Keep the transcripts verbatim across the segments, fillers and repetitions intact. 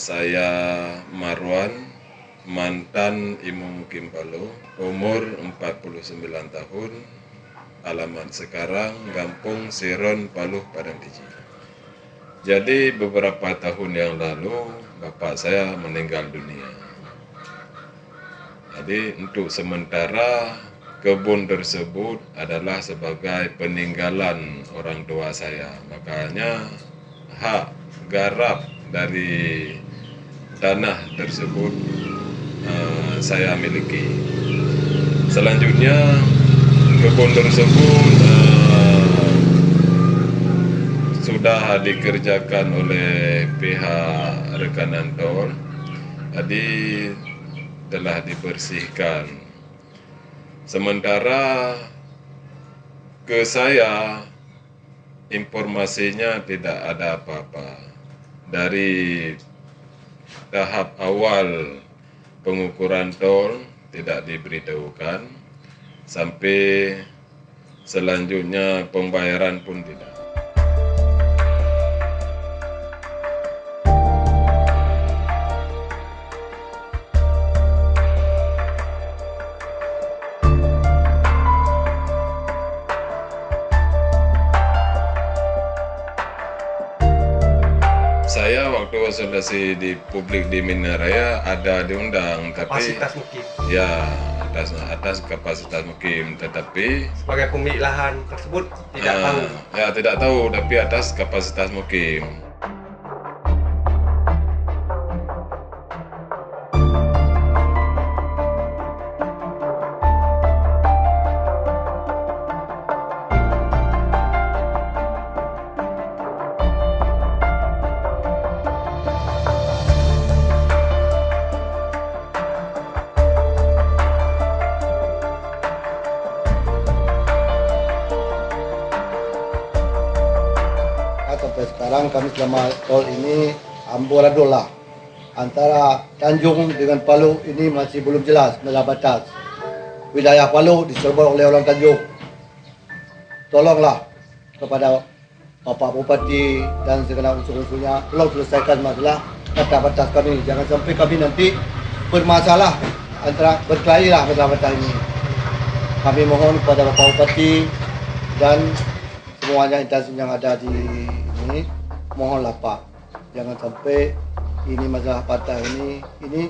Saya Marwan, mantan Imum Mukim Paloh, umur empat puluh sembilan tahun, alamat sekarang Gampong Siron, Paloh, Padang Tiji. Jadi, beberapa tahun yang lalu, bapak saya meninggal dunia. Jadi, untuk sementara, kebun tersebut adalah sebagai peninggalan orang tua saya. Makanya, hak garap dari tanah tersebut, eh, saya miliki. Selanjutnya, kebun tersebut, eh, sudah dikerjakan oleh pihak rekanan tol. Jadi, telah dibersihkan. Sementara ke saya, informasinya tidak ada apa-apa. Dari tahap awal pengukuran tol tidak diberitahukan, sampai selanjutnya pembayaran pun tidak. Saya waktu konsultasi di publik di Mina Raya ada diundang, tapi Kapasitas mukim. Ya, atas, atas kapasitas mukim, tetapi Sebagai pemilik lahan tersebut tidak Ah, tahu. Ya, tidak tahu, tapi atas kapasitas mukim. Sampai sekarang kami selama tol ini amburadul lah. Antara Tanjung dengan Paloh ini masih belum jelas masalah batas. Wilayah Paloh diserobot oleh orang Tanjung. Tolonglah kepada Bapak Bupati dan segala unsur-unsurnya, tolong selesaikan masalah batas-batas kami. Jangan sampai kami nanti bermasalah antara, berkelahi lah masalah batas ini. Kami mohon kepada Bapak Bupati dan semuanya instansi yang ada di ini, mohonlah Pak, jangan sampai ini masalah batas ini, ini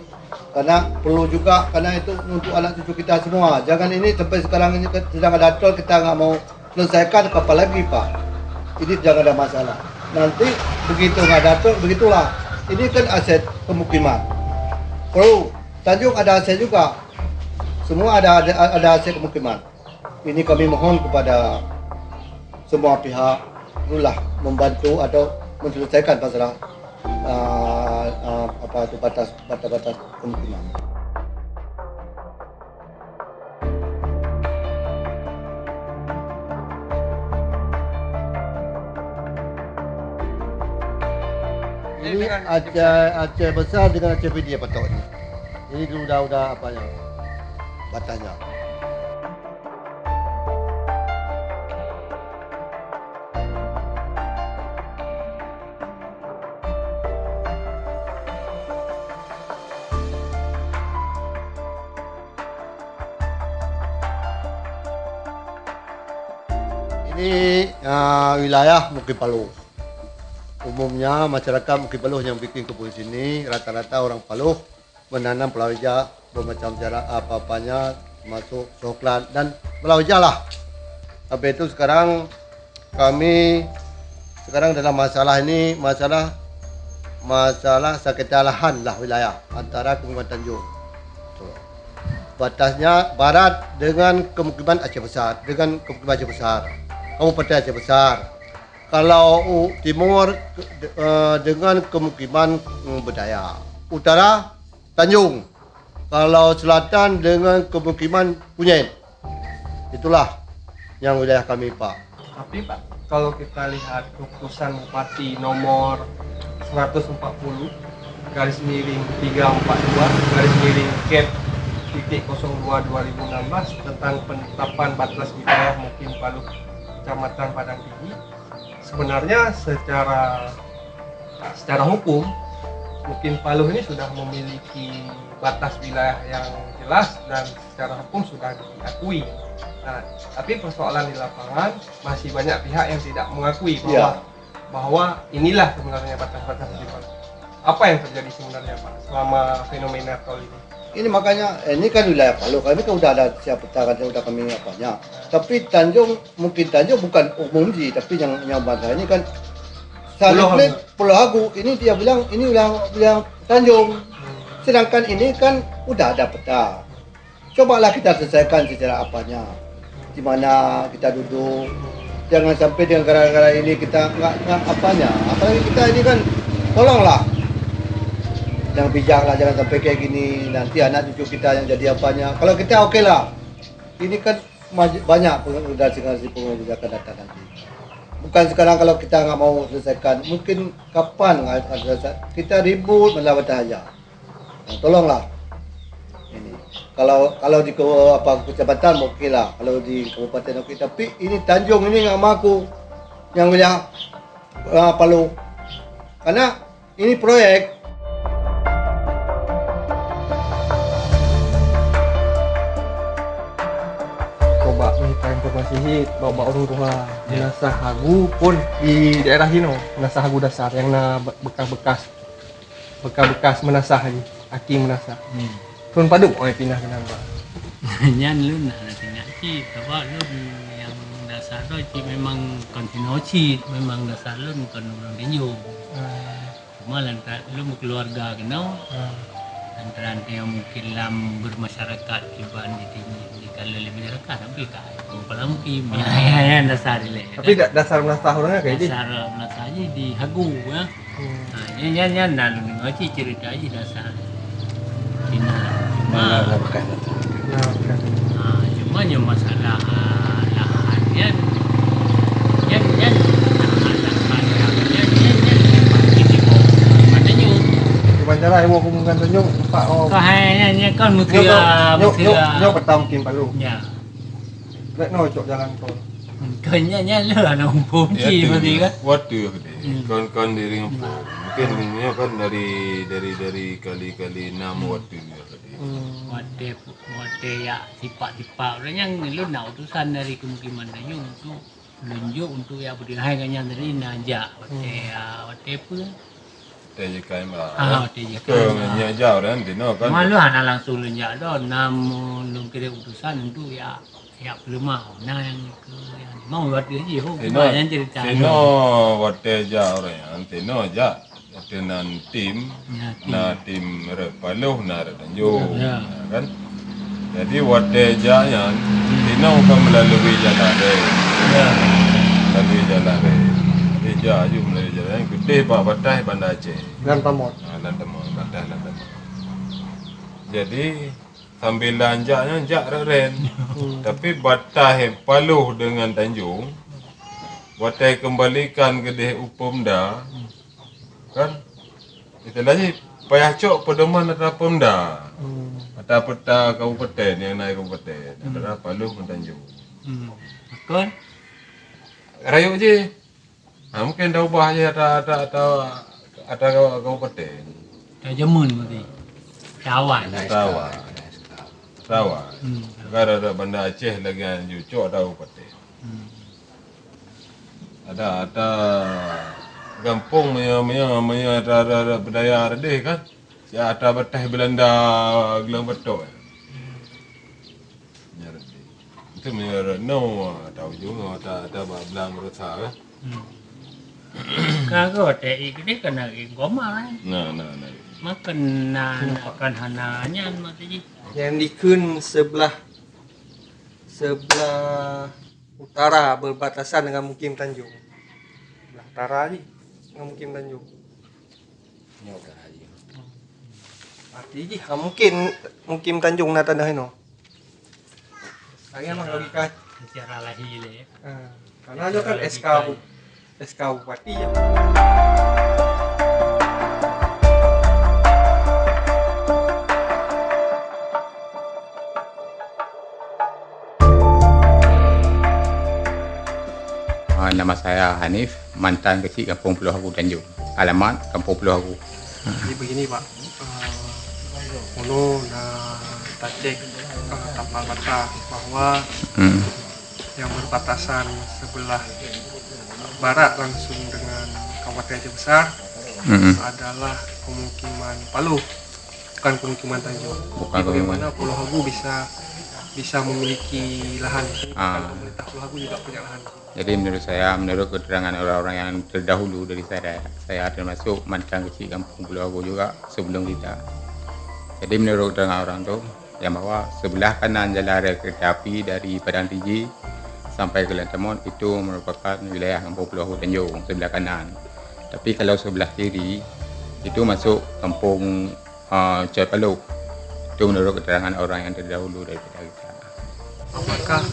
karena perlu juga, karena itu untuk anak cucu kita semua. Jangan ini sampai sekarang ini kan sedang ada tol, kita nggak mau selesaikan, apalagi Pak. Ini jangan ada masalah. Nanti begitu nggak ada tol, begitulah. Ini kan aset pemukiman. Perlu. Tanjung ada aset juga. Semua ada, ada, ada aset pemukiman. Ini kami mohon kepada semua pihak, perlulah membantu atau menyelesaikan masalah, ah, ah, apa tu, batas, batas-batas pemukiman. Ini Aceh, Aceh Besar dengan Aceh Pidie patoknya. Ini dulu dah, dah apanya, batasnya. Ini, ah, wilayah Mukim Paloh. Umumnya masyarakat Mukim Paloh yang bikin kebun sini rata-rata orang Paloh menanam palawija bermacam cara apa-apanya, termasuk coklat dan palawija lah. Habis itu sekarang kami sekarang dalam masalah ini, masalah, masalah sengketa lahan lah wilayah antara Kemukiman Tanjung. Batasnya barat dengan Kemukiman Aceh Besar, dengan Kemukiman Aceh Besar, Kabupaten Aceh Besar. Kalau u-, timur, eh, dengan Kemukiman, mm, Bedaya. Utara, Tanjung. Kalau selatan dengan Kemukiman Kunyit. Itulah yang wilayah kami, Pak. Tapi, Pak, kalau kita lihat keputusan Bupati nomor seratus empat puluh garis miring tiga empat dua garis miring kep titik kosong dua dua ribu enam belas tentang penetapan batas wilayah Mukim Paloh Kecamatan Padang Tiji, sebenarnya secara, secara hukum Mukim Paloh ini sudah memiliki batas wilayah yang jelas dan secara hukum sudah diakui. Nah, tapi persoalan di lapangan, masih banyak pihak yang tidak mengakui bahwa, Ya. bahwa inilah sebenarnya batas-batas di Paloh. Apa yang terjadi sebenarnya, Pak, selama fenomena tol ini? Ini makanya, eh, ini kan wilayah Paloh, kami kan udah ada siap peta, kan udah kami apanya. Tapi Tanjung, mungkin Tanjung bukan umum ji, tapi yang, yang bangsa ini kan Pulau Saling Hagu. Pulau Hagu, ini dia bilang ini wilayah, wilayah Tanjung. Hmm. Sedangkan ini kan udah ada peta. Cobalah kita selesaikan secara apanya. Di mana kita duduk. Jangan sampai dengan gara-gara ini kita nggak, nggak apanya. Apalagi kita ini kan, tolonglah. Yang bijak lah, jangan sampai kayak gini. Nanti anak cucu kita yang jadi apanya. Kalau kita oke lah. Ini kan maj-, banyak generasi-generasi pemuda akan datang nanti. Bukan sekarang kalau kita nggak mau selesaikan. Mungkin kapan nggak akan selesai. Kita ribut malah bertanya. Nah, tolonglah. Ini. Kalau, kalau di ke-, apa, kecamatan, oke lah. Kalau di kabupaten, oke. Tapi ini Tanjung ini nggak mampu. Yang wilayah, ah, Paloh. Karena ini proyek. Coba minta informasi hit, bak-bak ureueng tuha. Ya. Meunasah hagu pun di daerah inoe, meunasah hagu dasar yang na be-, bekas-bekas. Bekas-bekas meunasah lagi, aki meunasah. Hmm. Thon padum oi pinah keunan, Pak? Nyan lôn hana teuingat cit, sabab lôn nyang dasar droe cit memang kon sinoe cit, memang dasar lôn kon ureueng Tanjong. Ah. Cuma lantaran lôn beukeuluwarga keunoe, Ah. lantaran nyang mungkin lam bermasyarakat kiban di, di, di kala lé masyarakat, tapi ka, bukan mukim. Ah. Ya, ya, ya, dasar ilèe, Tapi kan? da-, dasar meunasah ureueng kan, Ji? Dasar meunasah jih di hagu, ya. Hmm. Ha, nyan, nyan, nyan, na lôn deungoe cit cerita jih dasar. Cina. Cuma, Nah, lah, bukan. Nah, bukan. ha, cuma nyoe masalah, ah, lahan nyan, nyan, nyan, lahan, lahan, lahan nyan, nyan, nyan, nyan, pasti di bawah. Mana nyoe? Di Banjarai, wah, hubungan tu nyoe, empat orang. Kau hai nyan, nyan kan Nyoe, mutiara, nyoe, nyoe, mutiara. Nyoe petang mukim Paloh. Ya. Baik, no, cok jalan tol. Hmm, kan nyan, nyan lah, nak umpung Ya, cik tu berarti dia. kan? Waktu tadi. Hmm. Kon, kon diri umpung. Hmm. Mungkin nyoe kan dari, dari, dari kali-kali enam Hmm. waktu dia tadi. Hmm. Watèe, watèe yak sipak-sipak. Orang yang lôn nak utusan dari kemukiman Tanjong untuk lôn jok untuk yak peutinggai kan nyan tadi na jak. Watèe, Hmm. ah, watèe apa? T J K M A, Ah, eh? T J K M A. Ke nyak jak orang tino kan? Malah hana langsung lôn jak dah. Namun lôn kirim utusan untuk yak, yak peuleumah. Nah, yang ke, yang mau waktu je, oh, Tino, banyak cerita. Tino watèe jak orang yang tino jak. Watèe nan tim, Ya, tim. na tim rot Paloh, na rot Tanjong. Ya. Ya, kan? Jadi watèe jak nyan, Hmm. tino kan melalui jalan raya. Ya. Melalui jalan raya. Jadi jak aju melalui jalan raya, keudeh bak batas Banda Aceh. Lam Tamot. Ha, Lam Tamot, batas Lam Tamot. Jadi, sambilan jak nyan jak rot rèn. Hmm. Tapi batas Paloh dengan Tanjong, watèe keumbalikan keudeh u Pemda, kan? Istilahnya payah cok pedoman atra Pemda. Hmm. Atra peta kabupaten yang na kabupaten, Hmm. atra Paloh ngon Tanjong. Hmm. Betul. Rayeuk je. Ha, mungkin dah ubah je atra, atra, atra, atra kabupaten. Atra jameun berarti. Atra awai. Atra awai. Atra awai. Hmm. Kan ada Banda Aceh lagi yang ju cok atra kabupaten. Hmm. Ada, ada gampông meunyoe, meunyoe, meunyoe ada, ada, ada budaya ada deh kan. Si ada batas Belanda geulong beutôi. Nyan ada deh. Itu meunyoe ada no, ada ujong, ada, ada bak Belang Meureusa kan. Hmm. Ka go teh ik deh kana ik goma kan. Nah, nah, nah. Makan na, Kenapa? na kan hana nyan maksud jih. Yang dikheun sebelah, sebelah utara berbatasan dengan Mukim Tanjong. Sebelah utara jih dengan Mukim Tanjong. Nyoe utara jih. Arti jih, ha, mungkin Mukim Tanjong na tanah inoe. Saya mah logika. Secara lahir le. Ha, karena nyoe kan S K bu-, S K bupati ya. Ah, nama saya Hanif, mantan keuchik Kampung Pulo Hagu Tanjong. Alamat Kampung Pulo Hagu. Jadi begini, Pak. Eh, Mono na tacek, eh, tapal bata bahwa Hmm. yang berbatasan sebelah barat langsung dengan Kabupaten Aceh Besar Hmm. adalah pemukiman Paloh, bukan pemukiman Tanjong. Bukan Jadi, bagaimana pemukiman. Pulau Hagu bisa, bisa memiliki lahan? Ah. Kan pemerintah Pulau Hagu juga punya lahan. Jadi, menurut saya, menurut keterangan orang-orang yang terdahulu dari saya, saya termasuk mantan kecil kampung Pulau Hagu juga sebelum kita. Jadi, menurut keterangan orang tu, yang bahwa sebelah kanan jalan rel kereta api dari Padang Tiji sampai ke Lantamon itu merupakan wilayah kampung Pulau Hagu Tanjong, sebelah kanan. Tapi kalau sebelah kiri, itu masuk kampung, ah, Cot Paloh. Itu menurut keterangan orang yang terdahulu daripada kita. Apakah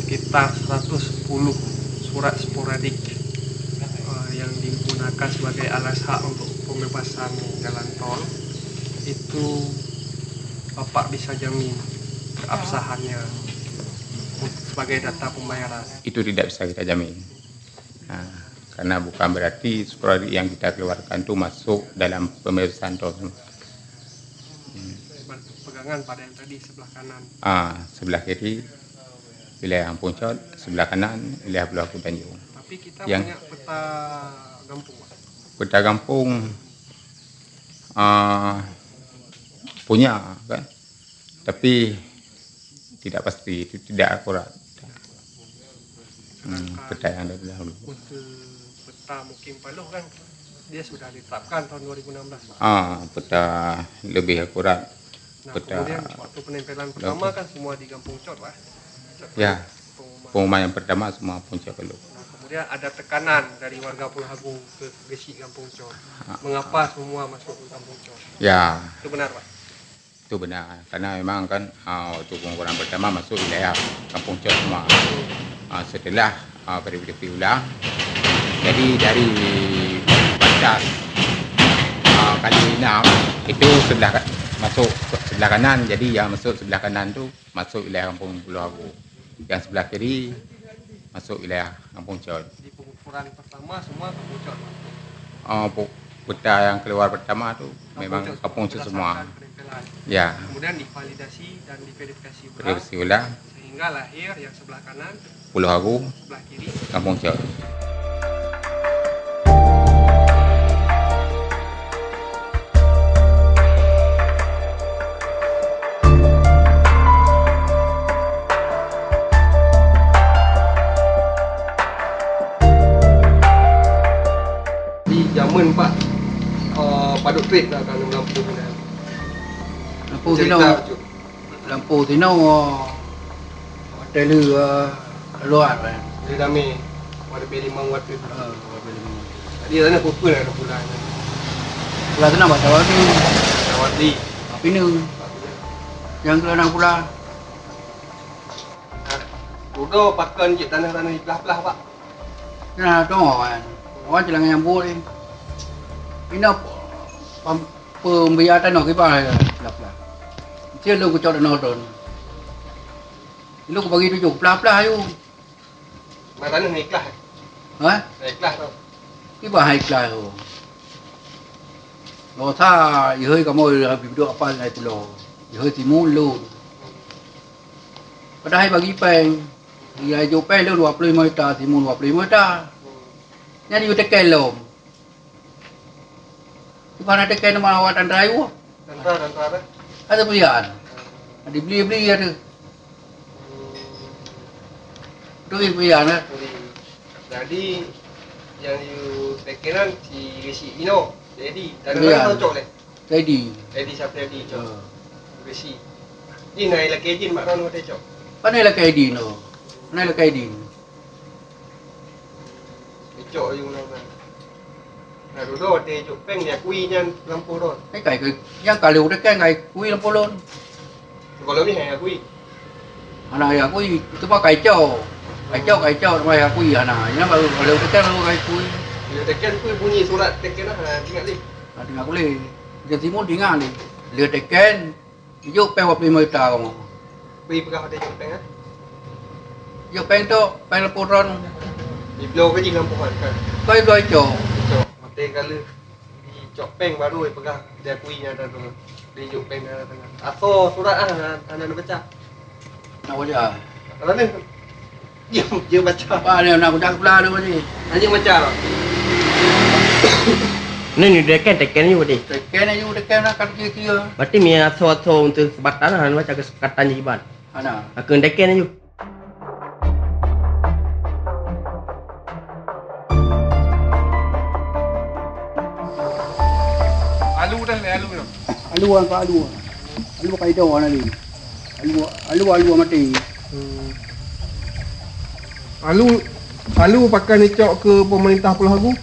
sekitar seratus sepuluh surat sporadik, eh, yang digunakan sebagai alasan untuk pembebasan jalan tol itu Bapak bisa jamin keabsahannya sebagai data pembayaran? Itu tidak bisa kita jamin. Nah, karena bukan berarti sporadik yang kita keluarkan tu masuk dalam pembebasan tol. Hmm. Berpegangan pada yang tadi sebelah kanan. Ah, sebelah kiri wilayah Kampung Cot, sebelah kanan wilayah Pulau Hagu Tanjong. Tapi kita Yang punya peta gampung, Pak. Peta gampung, ah, punya, kan? Tapi tidak pasti, itu tidak akurat. Hmm, peta yang ada dahulu. Untuk peta Mukim Paloh kan, dia sudah ditetapkan tahun dua ribu enam belas, Pak. Ah, peta lebih akurat. Nah, Peta kemudian waktu penempelan pertama kan semua di Gampong Cot, Pak. Cot Ya. Paloh, pengumuman. Pengumuman yang pertama semua Gampong Cot Paloh. Nah, kemudian ada tekanan dari warga Pulau Hagu ke Geuchik Gampong Cot. Ah. Mengapa semua masuk ke Gampong Cot? Ya. Itu benar, Pak? Itu benar. Karena memang kan, ah, waktu pengukuran pertama masuk wilayah Kampung Cot semua. Ah, setelah, ah, verifikasi ulang, jadi dari batas, ah, kali enam itu sebelah ka-, masuk sebelah kanan. Jadi yang masuk sebelah kanan tu masuk wilayah Kampung Pulau Hagu. Yang sebelah kiri masuk wilayah Kampung Cot. Di pengukuran pertama semua Kampung Cot. Ah, pu-, peta yang keluar pertama tu Kampung memang Cot Kampung Cot semua. Berdasarkan penempelan. Ya. Kemudian divalidasi dan diverifikasi ulang. Verifikasi ulang. Sehingga lahir yang sebelah kanan, Pulau Hagu, sebelah kiri, Kampung Cot. Di zaman Pak, eh, padub trép lah, kalau lampu ni. Lampu Cerita sinoe. Cut. Lampu sinoe, watèe lheueh, eh, luar, eh. Lheueh damé, watèe limong watèe. Ha, watèe limong. Jadi, sana peupeue lah pula. Pula sana Pak Tawadi. Tawadi. Pak Pineung. Pak Pineung. Nyang keu aneuk pula. Nah, udah pakon cit tanah-tanah di pelah-pelah, Pak. Nah, tu kan. Awak jalan nyambut ni. Ina pam-, Peumbia tanoh kiban, peula-peula. Cit lôn kucok tanoh droen. Lôn kubagi tujoh, peula-peula ayue. Mak tanoh ikhlas. Hah? Ikhlas tu. Kiban hai ikhlas tu. Dosa, ihôi kamoe habéh duek apal nai pulo. Ihôi timun lôn. Padahai bagi péng. Ihôi jok péng lôn dua ploh limong juta, timun dua ploh limong juta. Nyan yue teken lom. Ibarat teuka nama awak dan rayu. Tentara, tentara. Ada pilihan. Ada beli-beli ada. Hmm. Betul pilihan, eh? Beli. Jadi, yang you tekenan si Resi Ino. Jadi, dan Pilihan. Mana cocok leh? Teddy. Teddy siapa Teddy cocok? Ha. Resi. Ini naik lagi jin mak kau cocok. Mana lagi Teddy no? Mana lagi Teddy? Cocok you nak. Nah, dulu watèe jok péng diakui nyan lampôh lôn. Eh, kai, kai, nyang ka lheueh udeb kan kai kui lampôh lôn. Kalau ni hai akui. Hana hai akui, itu mah kai cok. Kai cok, kai cok, mah hai akui hana. Nyang baru kalau udeb kan baru kai kui. Bila teken kui bunyi surat teken lah, ha, ingat ni. Ha, teuingat ulèe. Jadi mun teuingat ni. Lheueh teken, Jok péng dua ploh limong juta kamoe. Bri peugah watèe jok péng, eh? Jok péng tu, péng lampôh droen. Dibloe ke jih lampôh kan? Koi bloe cok. Cok. Watèe ka lheueh di Cok péng baru peugah diakui nyan dah tu. Dijok péng dah tengah. Asoe surat ah hana, hana neubaca. Nak baca? Hana ni. Dia, dia baca. Apa ni nak baca pula tu ni? Hanya baca lah. Ni, ni teken, teken ni berarti. Teken ni, teken nak kat kira-kira. Berarti mi asoe-asoe untuk kesempatan hana baca kesempatan jiban. Hana. Aku teken ni. Alu dah, alu dah. Alu apa alu? Alu pakai itu warna ni. Alu, alu, alu mati. Hmm. Alu, alu pakai nicok ke pemerintah Pulau Hagu?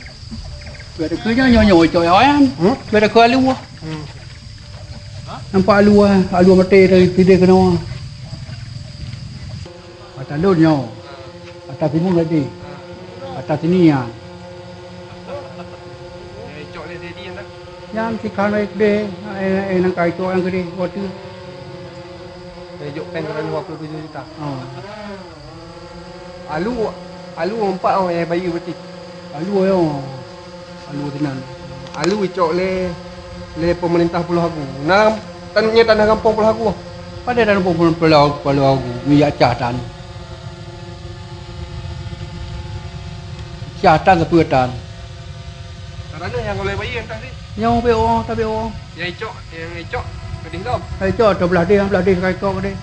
Biar kerja nyonya nicok yang lain. Hmm? Biar ke alu. Hmm. Nampak alu, alu mati dari pideh kena. Mata lôn nyoe. Atas timun tadi. Atas sini ya. Yang si kan baik deh, eh, eh, nang kai tu yang gede, waktu. Saya jok peng dengan dua puluh tujuh juta. Oh. Alu, alu empat orang yang bayu berarti. Alu ya. Alu tenan. Alu icok lé, lé pemerintah Pulau Hagu. Nah, tan-, nyan tanah gampông Pulau Hagu. Pada tanah gampông Pulau, Pulau Hagu, minyak cah tan. Cah tan sapeue tan. Karena yang oleh bayi entah ni. Nyang pe orang, tapi orang. Yang icok, yang icok pedih lom. Icok tu belah deh, belah deh kai kok deh.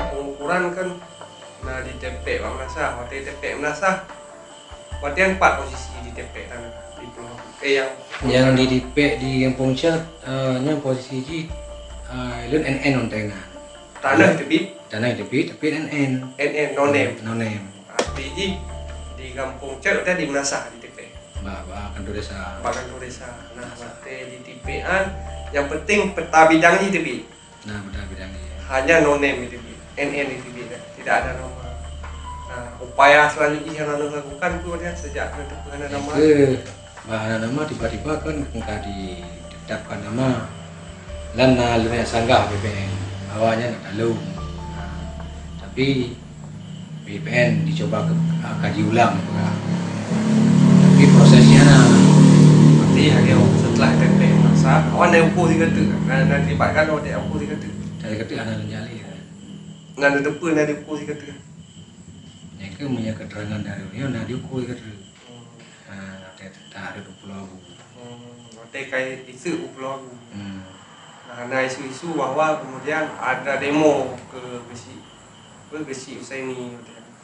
Pengukuran kan na ditempek bak meunasah, watèe tempek meunasah. Watèe nyan pat posisi ditempek tanah di Pulau, eh, yang Nyang ditempek di Gampông Cot, eh, nyan posisi jih, eh, lôn N N watèe na. Tanah teubiet? Tanah teubiet, tapi N N. N N, no name. No name. Arti jih di Gampông Cot watèe di meunasah ditempek. Bak, bak kantor desa. Bak kantor desa. Nah, watèe ditempek an, yang penting peta bidang jih teubiet. Nah, peta bidang jih. Hanya no name itu, N N itu, tidak ada nama. Nah, upaya selanjutnya yang anu lakukan tu dia sejak penetapan nama. Ke, bah, nama tiba-tiba kan ka ditetapkan nama. Lan na lôn sanggah P P N. Awaknyan nak talong. Nah, tapi P P N dicoba ke, ah, kaji ulang, peugah. Tapi prosesnya na. Berarti akhirnya setelah P P N masa, awak na ukur sigoe teuk, na, na dilibatkan awak na ukur sigoe teuk. Dari kata hana lôn jali. Na diteupeu na diukur sigoe teuk. Nyang ke punya keterangan dari beliau na diukur sigoe teuk. Hmm. Ha, tak, tak ada dua puluh ribu. Hmm, berarti kai isu dua puluh ribu. Hmm. Nah, na isu-isu bahwa kemudian ada demo ke Geuchik, ke Geuchik Husaini,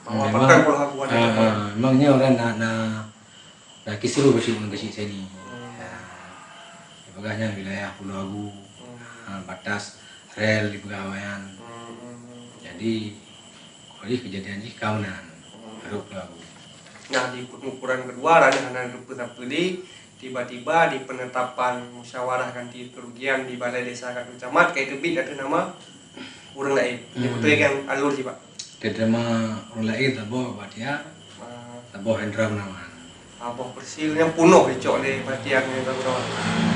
bahwa memang, pakai bola habuan ah, itu. Ah, memang nyoe kan nak, nak, nak kisruh Geuchik, Geuchik Husaini. Hmm. Ah, dipeugah nyan wilayah Pulo Agu, hmm, ah, batas rel dipeugah awaknyan. Hmm, hmm, hmm. Jadi, kalau kejadian jih ka meunan, hmm, rot Pulo Agu. Nah, di pengukuran kedua, ranah hana geupeu-geupeu lé, tiba-tiba di penetapan musyawarah ganti kerugian di Balai Desa Kantor Camat, ka teubiet ateueh nama ureueng laén. Nyoe, hmm, beutôi kan alur jih, Pak? Teuh nama ureueng laén, saboh Bahtiar, ah, saboh Hendra Gunawan. Saboh persil nyang peunoh dicok lé Bahtiar ngon Hendra Gunawan.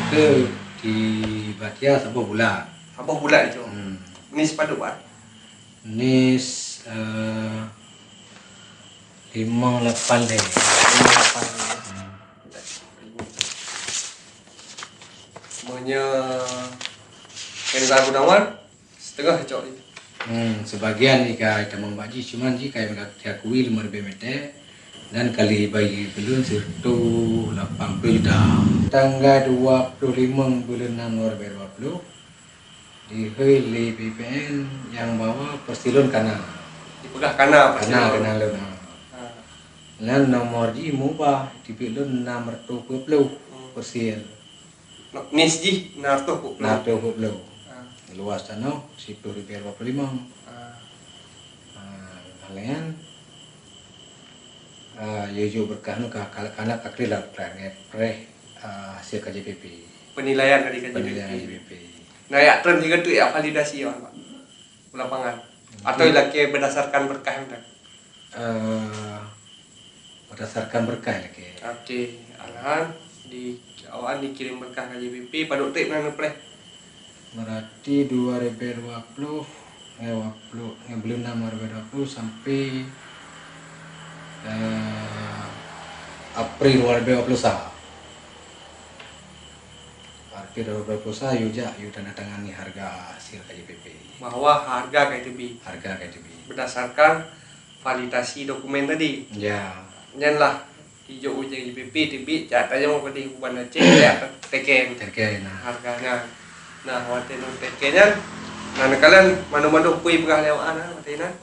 Ke di Bahtiar saboh bulat. Saboh bulat dicok. Hmm. Nis padub, Pak? Nis, eh, limong lapan lé. Limong lapan lé. Hmm. Meunyoe Hendra Gunawan, setengah cok jih. Hmm, sebagian jih ka tamong bak jih, cuman jih ka diakui lima ribèe meter dan kali bagi keu lôn sireutoh lapan ploh juta. Tanggai dua ploh limong buleuen nam dua ribèe dua ploh, dihôi lé P P N nyang bahwa persil lôn kana. Dipeugah kana persil lôn. Kana, kana lôn, ha. Ha. Nyan nomor jih mubah, teubiet lôn nam reutôh peuet ploh, hmm, persil. Nis jih nam reutôh peuet ploh. Nam reutôh peuet ploh. Ha. Luas tanoh siploh ribèe dua ploh limong. Ha. Ha, laén, ha, yue jok beureukat nyoe ka, ka, kana ka keuh lôn preh, preh, ha, hasil K J P P. Penilaian dari K J P P. Penilaian K J P P. Nah, ya, tren juga tu ya validasi ya, Pak. Lapangan. Atau, hmm, ilakèe berdasarkan berkah yang ada? Eh, berdasarkan berkah ilakèe. Oke, alahan di awak dikirim berkah K J P P, padub trép na neupreh? Berarti dua ribèe dua ploh, Ngon dua puluh, ngon buleuen nam dua ribu dua puluh sampai, eh, April dua ribu dua puluh satu. April dua ribu dua puluh satu, yue jak, yue tanda tangani harga hasil K J P P. Bahwa harga ka teubi. Harga ka teubi. Berdasarkan validasi dokumen tadi. Ya. Nyan lah, dijok uji K J P P teubiet, jak tanyong keudeh u Banda Aceh, jak teken. Teken, nah. Harga nyan. Nah, watèe neuteken nyan, nah, neukalon mandum-mandum peue peugah lé awak nyan, watèe nyan.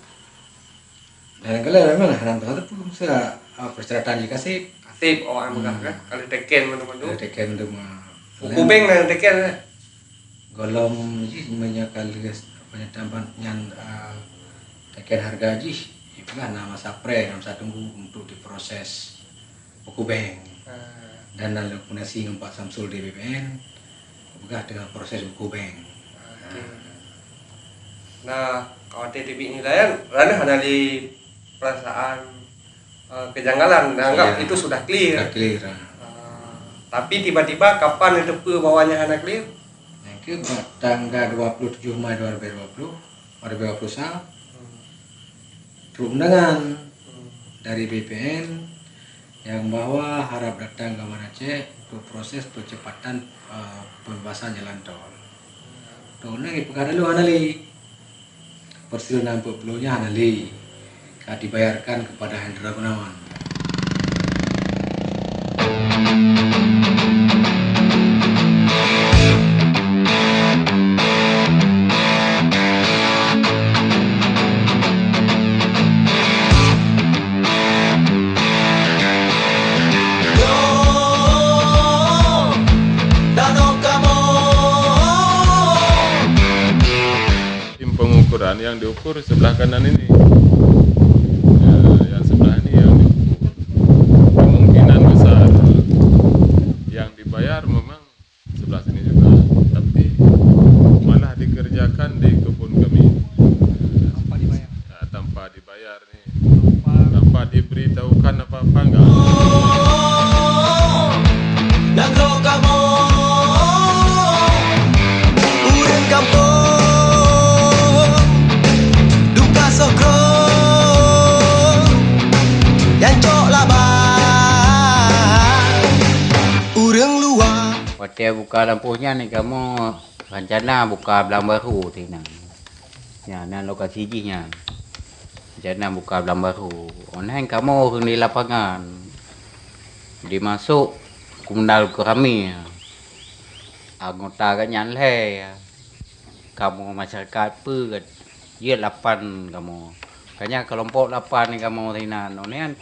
Nah, neukalon memang hana teupeue, masa, ah, persyaratan jih ka sép. Ka sép, awak nyan peugah kan, ka lheueh teken mandum-mandum. Ka lheueh teken mandum, ah. Buku bank na teken, eh. Gohlom jih meunyoe ka lheueh, apa nyan, tampat nyan, ah, teken harga jih, itulah na masa pre, na masa tunggu untuk diproses buku bank. Ah. Dan na komunikasi ngon Pak Samsul di B P N, peugah teungoh proses buku bank. Oke. Ah. Nah, watèe teubiet nilai nyan, hana lé perasaan, eh, kejanggalan, anggap itu sudah clear. Sudah clear, ah. Ah, tapi tiba-tiba kapan neuteupeue bahwa nyan hana clear? Nyang keuh bak tanggai dua puluh tujoh Mai dua ribu dua puluh, dua ribu dua puluh satu, hmm, trok undangan, hmm, dari B P N nyang bahwa harap datang ke Banda Aceh untuk proses percepatan, eh, pembebasan jalan tol. Trok undangan, peugah laju hana lé. Persil enam puluh nyan hana lé, ka dibayarkan kepada Hendra Gunawan. Tim pengukuran yang diukur sebelah kanan ini. Ya, yang sebelah ini yang diukur. Kemungkinan besar yang dibayar memang sebelah sini juga, tapi malah dikerjakan di kebun kami. Tanpa dibayar. Ya, tanpa dibayar ni. Tanpa diberitahukan apa-apa, enggak. Nanggroe kamoe, ureueng gampông, duka soe kroe, nyang cok laba, ureueng luwa. Watèe buka lampôh nyan, kamoe rencana buka blang barô sinan. Nyan, nan lokasi jih nyan. Rencana buka blang barô. Online kamoe ureueng di lapangan. Dimasok Komandan Koramil. Anggota geuh nyan lhèe. Kamoe masyarakat peuet. Jeuet lapan kamoe. Ka nyan keulompok lapan kamoe sinan. Online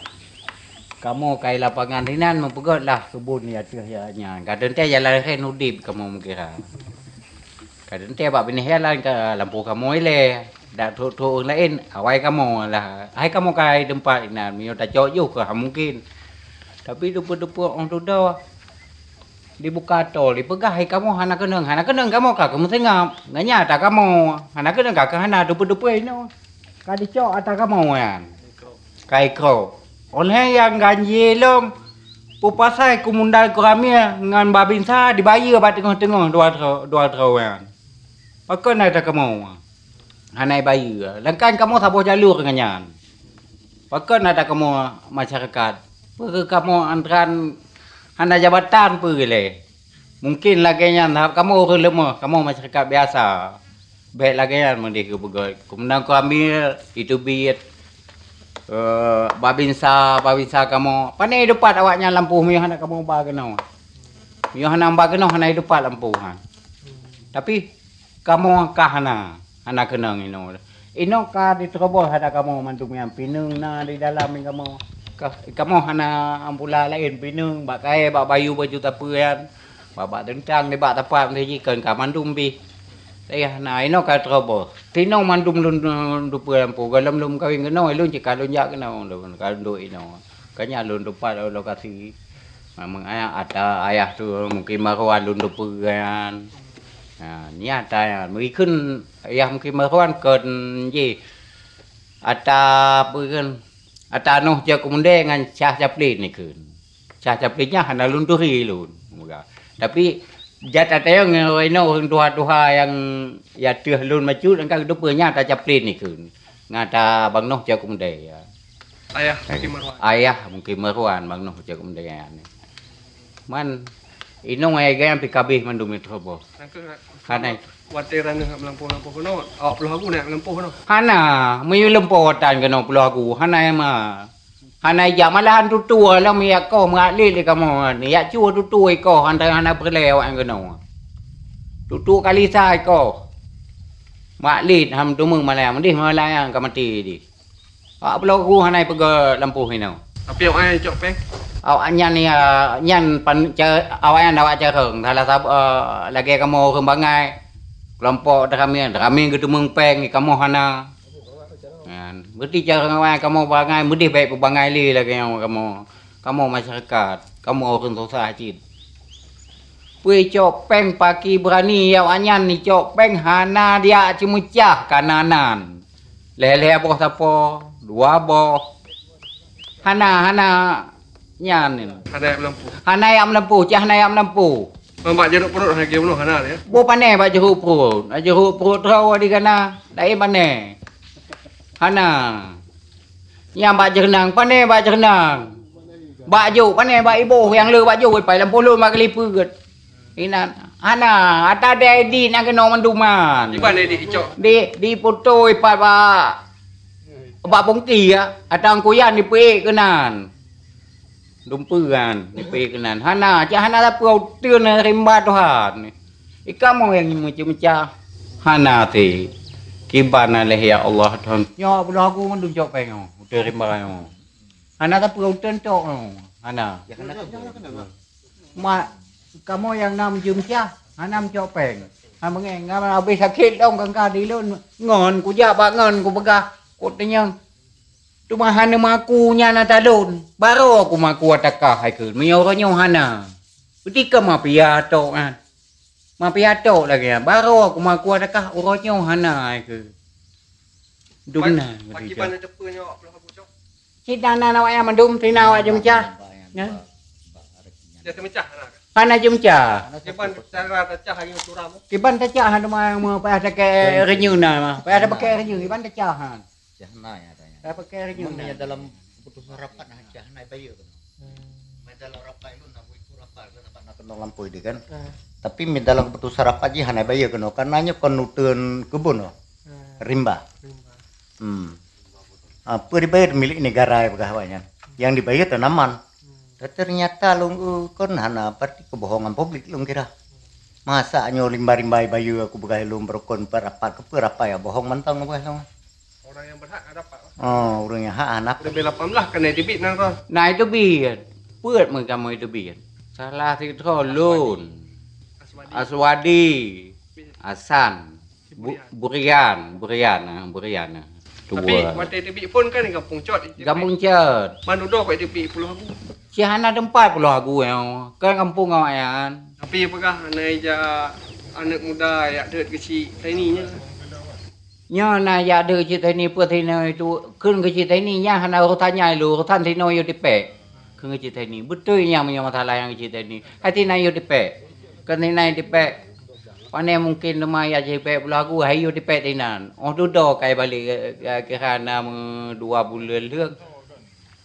kamoe kai lapangan sinan meupeugöt lah keubon di ateueh nyan. Ka teuntèe jalan rèn udép kamoe meukira. Ka teuntèe bak binéh jalan ka lampôh kamoe ilèe, dak trok-trok ureueng laén, awai kamoe lah. Hai kamoe ka hai teumpat inan, meunyoe tacok jôh ka mungken. Tapi teupeu-teupeu 'oh tudoe dibuka tol, dipeugah hai kamoe hana keunong, hana keunong kamoe ka keu meuseungab. Ngon nyata kamoe hana keunong ka keu hana, teupeu-teupeu inoe. Ka dicok ata kamoe nyan. Ka ikro. 'Oh lheueh nyang ganjé lom, peue pasai Komandan Koramil ngon Babinsa dibayeue bak teungoh-teungoh dua droe, dua droe nyan. Pakon na ata kamoe hana ibayeue? Ladôm kamoe saboh jalur ngon nyan. Pakon na ata kamoe masyarakat? Peue kamoe antrean hana jabatan peue lé? Mungken lagèe nyan, sabab kamoe ureueng leumoh, kamoe masyarakat biasa. Bèk lagèe nyan meudeh geupeugöt. Komandan Koramil, iteubiet, eh, Babinsa, Babinsa kamoe. Pane ideupat awak nyan lampôh meunyoe hana kamoe ba keunoe. Meunyoe hana ba keunoe, hana ideupat lampôh nyan. Tapi kamoe ka hana, hana keunong inoe. Inoe ka diteurobos ata kamoe mandum nyan, pineung na di dalam kamoe. Ka, kamoe hana ampula laén, pineung, bak kaé, bak bayeue, baju tapeue nyan. Bak-bak teuntang nibak tapak meuseujid kon ka mandum bih. Tayah na inoe ka teurobos. Tinoe mandum lôn, lôn tupeue lampôh. Gohlom lôn meukawen keunoe, lôn cit ka lôn jak keunoe, lôn ka lôn duek inoe. Ka nyan lôn tupat lokasi. Memang ayah, ata ayah tu mungken Marwan lôn tupeue nyan. Ha, nyan ata nyan. Meukheun ayah mungken Marwan kon jih. Ata peue kon, ata noh jak keumundée ngon Syah Caplin ikheun. Syah Caplin nyan hana lôn turi lôn. Tapi Jak tatanyong ngon ureueng inong, ureueng tuha-tuha nyang ya teuh lôn bacut, angka geuteupeue nyan tacaplen dikeue. Ngon ta Bang Noh Cok Keumudai, ya. Ayah Mukim Marwan. Ayah Mukim Marwan, Bang Noh Cok Keumudai nyan. Man, inong ayah gaya pih kabeh mandum itu boh. Nangkeuh. Hana. Watèe raneuk meulampôh-lampôh keunoe, awak Pulo Hagu na meulampôh keunoe. Hana, meunyoe lampôh watèe keunoe Pulo Hagu, hana ma. Hana ijak, malahan tutue lom ijak koh meuatlet lé kamoe. Ijak cue tutue ikoh, hana, hana peureulèe awak keunoe. Tutue kalisa ikoh. Meuatlet, han teumé malahan, meudeh malahan ka maté deh. Awak Pulo Hagu hana ipeugah lampôh inoe. Tapi awak nyan cok péng? Awak nyan ya, nyan pan, ca-, awak nyan awak carông. Salah sab-, eh, lagèe kamoe ureueng bangai. Keulompok Dramé, Dramé geuteumeung péng, kamoe hana. Nyan, beuti carông awak nyan kamoe bangai, meudeh bèk peubangai lé lagèe nyan kamoe. Kamoe masyarakat, kamoe ureueng susah cit. Peue icok péng paki beurani, awak nyan icok péng hana dijak ceumeucah kananan. Lhèe-lhèe boh sapo, dua boh. Hana, hana nyan. Hana jak meulampôh. Hana jak meulampôh, cit hana jak meulampôh. Bak jaroe pruet hana lagèe bunoe hana lé. Boh pané bak jaroe pruet. Jaroe pruet troh di kana, laén pané. Hana. Nyang bak jeureunang, pané bak jeureunang. Bak jôk, pané bak iboh, nyang le bak jôk, pai lampôh lôn bak keulipeue. Inan, hana, ata dai di na keunoe manduman. Iban dai di icok. Di, di putôi pat bak, bak pungki ya, ata kuyan dipeuék keunan. Dumpeue kan, dipeuék keunan. Hana, cit hana sapeue uteuen rimba Tuhan. Ikamoe nyang meucah-meucah. Hana ti. Kiban lé ya Allah Tuhan. Nyoe Pulo Hagu mandum cok péng nyoe, uteuen rimba nyoe. Hana sapeue uteuen cok nyoe. Hana. Mak, kamoe nyang na meucah-meucah, hana meucok péng. Ha, meungai, ngon habéh sakét lom kangka di lôn. Ngon, kujak bak ngon, kupeugah, kutanyong. Teuma hana meuaku nyan ata lôn. Barô kumeuaku ata kah hai kheun. Meunyoe uroe nyoe hana. Beutika mafia tok nyan. Mafia tok lagèe nyan. Barô kumeuaku ata kah uroe nyoe hana hai kheun. Dum na. Pakiban na teupeu nyoe Abdul Habu cok. Cit na, na awak nyan mandum, tina awak jeuem cah. Nyan. Dia teumecah hana. Hana jeuem cah. Kiban cara tacah lagi suram. Kiban tacah hana ma, ma payah takée reunyeun na ma. Payah tapakée reunyeun, kiban tacah han. Cah na ya tanya. Tapakée reunyeun. Mun na. Nya dalam keputusan rapat nah cah na bayeue keunoe. Hmm. Mai dalam rapat itu na buku rapat ke dapat nak kenal lampui dia kan. Hmm. Tapi mi dalam keputusan rapat ji hana bayeue keunoe karena nyoe kon uteuen keubun noh. Hmm. Rimba. Rimba. Hmm. Apa dibayar milik negara ya peugah awak nyan. Yang dibayar tanaman. Hmm. Ternyata lôn, eh, kon hana, berarti kebohongan publik lôn kira. Masa nyoe rimba-rimba bayeue aku peugah lôn beurukon pat rapat, keupeue rapat ya bohong mantong peugah lôn. Orang yang berhak hana dapat. Oh, ureueng nyang hak hana. Leubeh lapan belas kan na teubiet nang roh. Na teubiet. Peuet meukamoe teubiet. Salah sidroe lôn. Aswadi. Aswadi. Hasan. Bu-, Burian, Burian, ah, Burian, ah. Tapi watèe teubiet phon kan di gampông Cot. Gampông Cot. Man dudoe kok teubiet Pulo Hagu. Cit hana teumpat Pulo Hagu nyoe. Kan gampông awaknyan. Tapi peugah na ija aneuk muda jak deuet keuchik tani nyan. Nyoe na jak deuet keuchik tani peue tinoe itu kheun keuchik tani nyan hana urusan nyan lôn, urusan tinoe yue tipék. Keu ngeucit tani. Beutôi nyan meunyoe masalah nyang ngeucit tani. Hai tina yue tipék. Keu tina yue tipék. Pane mungken teuma ya jipék Pulo Hagu, hai yue tipék tinan. Oh dudoe kai balek, eh, kira na meudua buleuen lheueh.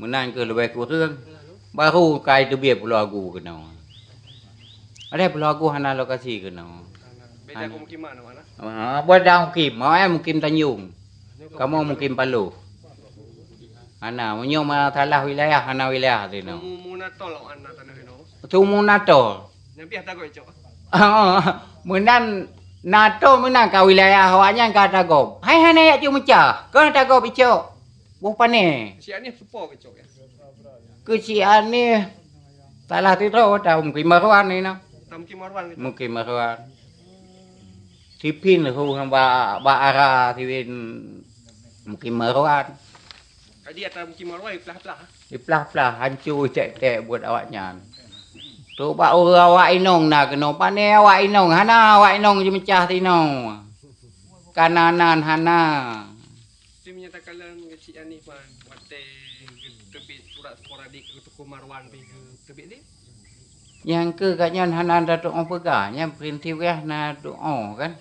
Meunan keuh leubeh kureueng. Baru kai teubiet Pulo Hagu keunoe. Padahai Pulo Hagu hana lokasi keunoe. Beda pemukiman mana? Ah, beda mukim. Awaknyan mukim Tanjong. Kamoe mukim Paloh. Hana, meunyoe masalah wilayah, hana wilayah sinoe. Mu-, mu na tol awak na tanoh inoe. Su mu na tol. Nyan pih ata gob icok. Meunan na tol meunan ka wilayah awaknyan ka ata gob. Hai hana jak cok meucah, kon ata gob icok. Boh pane. Si Anih supo icok ya. Keu si Anih salah sidroe ta Mukim Marwan inoe. Ta Mukim Marwan gitu. Mukim Marwan. Sipin hu bak, bak ara sipin Mukim Marwan. Jadi ata Mukim Marwan iplah-plah. Iplah-plah, hanco tek-tek buet awaknyan. Trok bak ureueng awak inong na keunoe, pane awak inong, hana awak inong jimeucah sinoe. Kananan hana. Tapi meunyo takalon keu si Anih pan, watèe geuteubiet surat sporadik keu Teungku Marwan pih geuteubiet lé? Nyang keu gobnyan hana tatu'oh peugah, nyan prinsip geuh hana tatu'oh kan.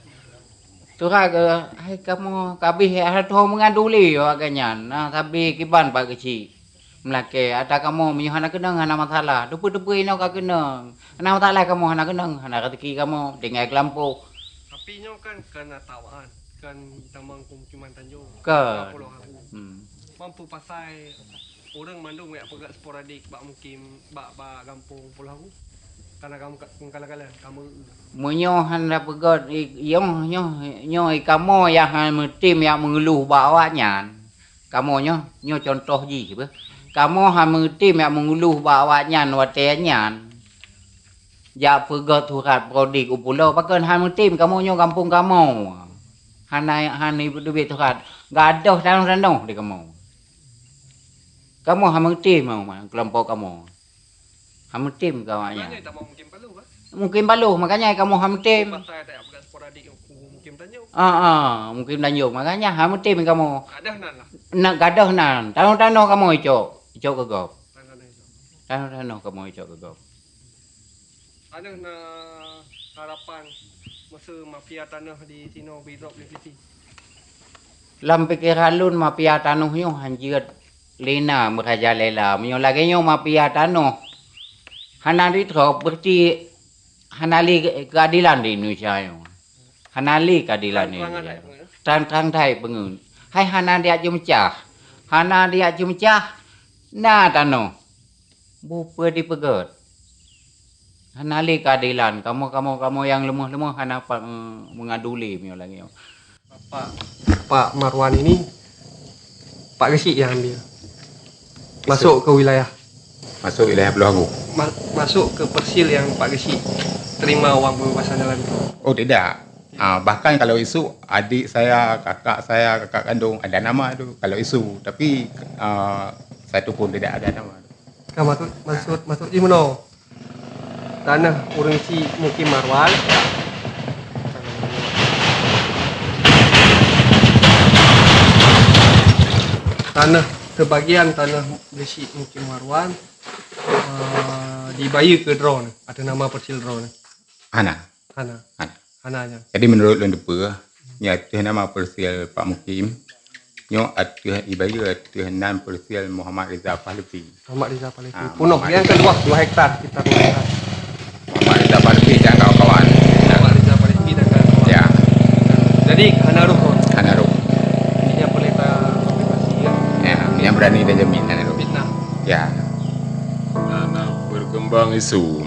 Tura geuh, hai kamoe kabeh hana tu'oh meungaduli awak gobnyan, na sabe kiban bak geuchik. Meulakée, ata kamoe meunyoe hana keunong hana masalah, teupeu-teupeu inoe ka keunong. Hana masalah kamoe hana keunong, hana rezeki kamoe, tinggai keulampôh. Tapi nyoe kan, kan ata awaknyan, kan tamong pemukiman Tanjong. Kan. Pulo Hagu. Hmm. Mampu pasai ureuëng mandum jak peugét sporadik bak mukim, bak, bak gampông Pulo Hagu. Karena kamoe ka, kala-kala, kamoe Meunyoe hana peugét, i-, nyoe, nyoe, nyoe i kamoe nyang hana meutem jak meungeuluh bak awaknyan. Kamoe nyoe, nyoe cuntoh jih beuh. Kamoe hana meutem jak meungeuluh bak awaknyan watée nyan. Jak peugét surat sporadik u pulo, pakon hana meutem kamoe nyoe gampông kamoe. Hana, hana teubiet surat. Gadôh tanoh-tanoh di kamoe. Kamoe hana meutem, kelompok kamoe. Hana meutem keu awaknyan. Makanya tamong mukim Paloh, kan? Mukim Paloh, makanya kamoe hana meutem. Pasai tak peugah sporadik mukim Tanjong. Ah, ah, mukim Tanjong, makanya hana meutem kamoe. Gadôh nan lah. Nak gadôh nan, tanoh-tanoh kamoe icok, icok keu gob. Tanoh-tanoh icok. Tanoh-tanoh kamoe icok keu gob. Tanoh na harapan meuseu mafia tanoh di sinoe bidrop lé sisi. Lam pikeran lôn mafia tanoh nyoe hanjeuet lé na meurajalela. Meunyoe lagée nyoe mafia tanoh hana ditrok, berarti hana lé keadilan di Indonesia nyoe. Hana lé keadilan di Indonesia. Trang-trang that peungeuet. Hai hana diak jeumeucah. Hana diak jeumeucah. Na tanoh. Bupeue dipeugét. Hana lé keadilan. Kamoe, kamoe, kamoe nyang leumoh-leumoh hana pa-, meungaduli meunyoe lagée nyoe. Pak, Pak Marwan ini, Pak Geuchik yang ambil. Masuk ke wilayah. Masuk wilayah Pulo Hagu. Ma-, masuk ke persil yang Pak Geuchik terima uang pembebasan lahan itu. Oh, tidak. Ah, bahkan kalau isu, adik saya, kakak saya, kakak kandung, ada nama tu kalau isu. Tapi, ah, satu pun tidak ada nama. Ka maksud, maksud, maksud jih meunoe. Tanoh ureuëng chik mukim Marwan. Tanoh, sebagian tanoh ureuëng chik mukim Marwan, eh, dibayeue keu droeneuh ateueh nama persil droeneuh. Hana. Hana. Hana. Hana nyan. Jadi menurut lôn teupeue, nyoe ateueh nama persil Pak Mukim, nyoe ateueh ibayeue ateueh nan persil Muhammad Reza Pahlavi. Muhammad Reza Pahlavi. Ah, punoh, Muhammad Reza. Yang kedua, dua hektar, sekitar dua hektar. Muhammad Reza Pahlavi dan kawan-kawan. Muhammad Reza Pahlavi dan kawan-kawan. Ya. Jadi, hana roh. Hana roh. Ini yang boleh ta konfirmasi, ya. Ya, yang berani dan jamin, hana roh. Fitnah. Ya. Nah, nah, berkembang isu